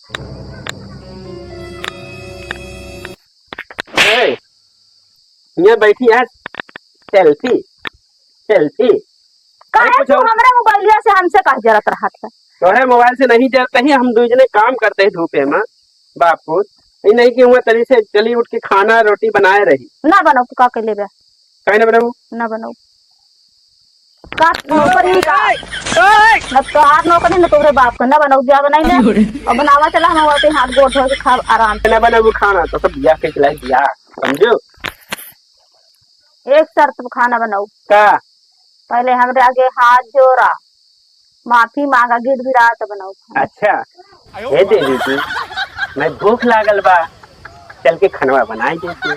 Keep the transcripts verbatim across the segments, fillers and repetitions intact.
ए, यहाँ बैठी है, selfie, selfie। काहे अरे कुछ तू और हमरे मोबाइलिया से हमसे काहे जरत रहत है? तोहरे मोबाइल से नहीं जरत ही, हम दुइ जने काम करत ही धूपे में, बापू। ई नहीं कि हुआ तली से चली उठ के खाना रोटी बनाए रही। ना बनाऊ, तू का कर लेबे? काहे ना बनाऊ? ना बनाऊ। का नौकरी का? ना तोहार नौकरी, ना तोहरे बाप का। ना बनाऊ, जा बनाई ले। अब बनावा चला, हम आवते हाथ गोड़ धो के खाब आराम से। ना बनाऊ खाना, तो सब बियाह के खिलाई बियाह, समझो? एक शर्त पे खाना बनाऊ। का? पहले हमरे आगे हाथ जोड़ा, माफी मांगा, गिड़गिड़ा तो बनाऊ खाना। अच्छा, हे देवी जी, मैं भूख लागल बा, चल के खनवा बनाई देती।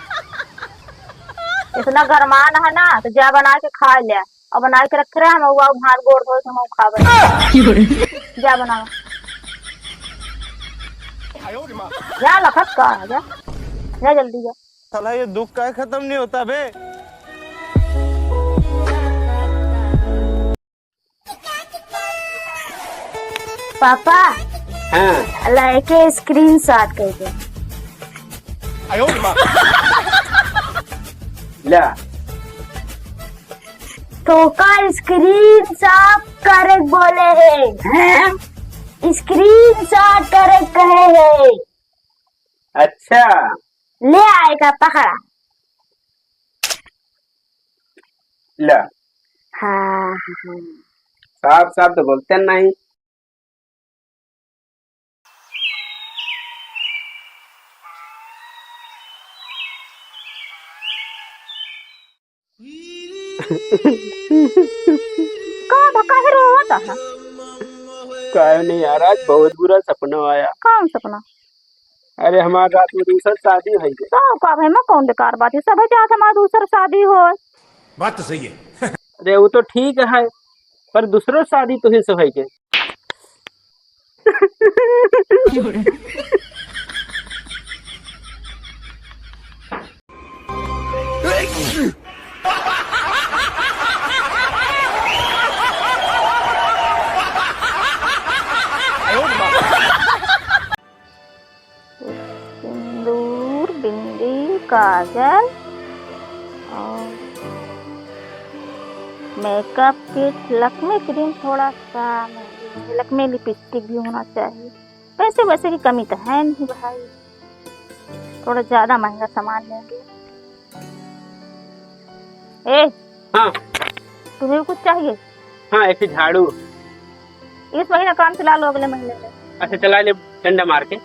इतना गरमान है ना, तो जा बना के खा ले। और बना के रखे रहे, हम वो हाथ गोड़ धो के हम खाबे। जा बनावा। जा लखत का, जा, जा जल्दी जा। साला ये दुख का खत्म नहीं होता बे। पापा, हाँ। लाइके screenshot कर दे। ला। तो का screenshot करे बोले है? हैं? Screenshot करे कहे है। अच्छा। ले आएगा पकड़ा। ला। हाँ, हाँ। साफ साफ तो बोलते नहीं। का बा, काहे रोवत है? काहे नहीं यार, आज बहुत बुरा सपना आया। कौन सपना? अरे, हमार रात में दूसर शादी होइ गई। तो का भाई, मैं कौन बेकार बात है? सभे चाहत हमार दूसर शादी होय। बात तो सही है। अरे, वो तो ठीक है, पर दूसरो शादी तुही से होइ गई। सिंदूर, बिंदी, काजल और makeup kit, Lakme cream, थोड़ा सा महंगी, Lakme lipstick भी होना चाहिए। पैसे वैसे की कमी तो है नहीं भाई, थोड़ा ज्यादा महंगा सामान लेंगे। ए, हाँ। तुम्हें भी कुछ चाहिए? हाँ, एक झाड़ू। इस महीना काम चला लो, अगले महीने में। अच्छा, चला ले, डंडा मार के।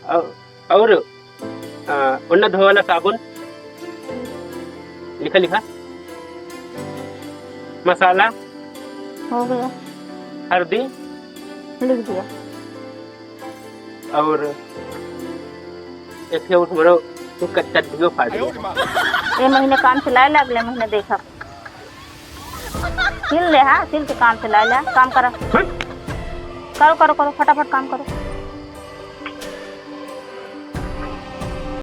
और, और, आ, उन्ना धोए वाला साबुन। लिखा, लिखा। मसाला। हो गया। हल्दी। लिख दिया। और एक ठे उस मरो, तू कच्चा दियो फाड़ दियो। ए महीने काम चलाए ला, अगले महीने देखा। सिल ले, हाँ, सिल के काम चलाए ला, काम करा। हट। करो, करो, करो, फटाफट काम करो।